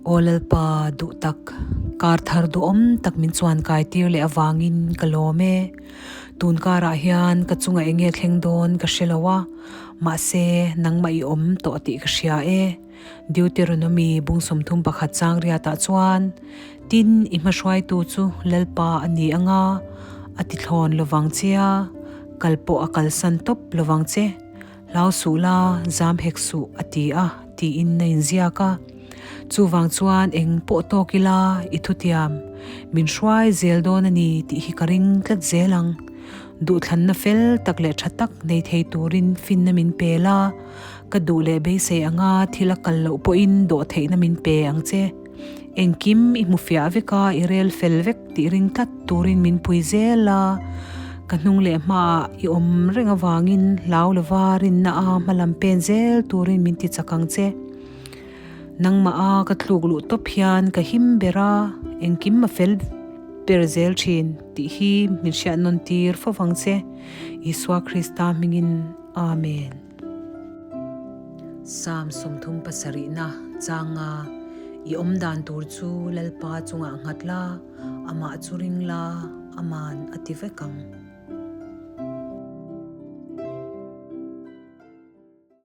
Aw Lalpa duh tak, kar thar duhawm tak min chuan kai tir leh avangin ka lawm e. Tun karah hian ka chunga eng nge thleng dawn ka hre lo a, mahse nangmah i awm tawh tih ka hria e. Deuteronomy bung 31 chang riatah chuan, Tin, i hmahruaitu chu Lalpa a ni anga, a ti thlawn lovang che a, kal pawh a kalsan tawp lovang che. Hlau suh la, zam hek suh, a ti a, tiin a inziak a. Chuvang chuan eng pawh tawk ila i thutiam, min hruai zel dawn a ni tih hi ka ring tlat zel ang. Duhthlanna fel tak leh tha tak nei thei turin finna min pe la, ka duh leh beisei anga thil a kal loh pawhin dawhtheihna min pe ang che. Engkim i hmu fiah vek a, i rel fel vek tih ring tlat turin min pui zel a, ka hnung leh hmaah i awm reng avangin hlau lova rinna a hma lam pen zel turin min ti chak ang che. Nangmah a ka tluk luh tawp hian ka him ber a, engkim a fel ber zel thin tih hi min hriat nawn tir fo vang che, Isua Krista hmingin Amen. Psalm 37 na changa i awm dan tur chu Lalpa chungah nghat la, amah chu ring la, aman a ti vek ang.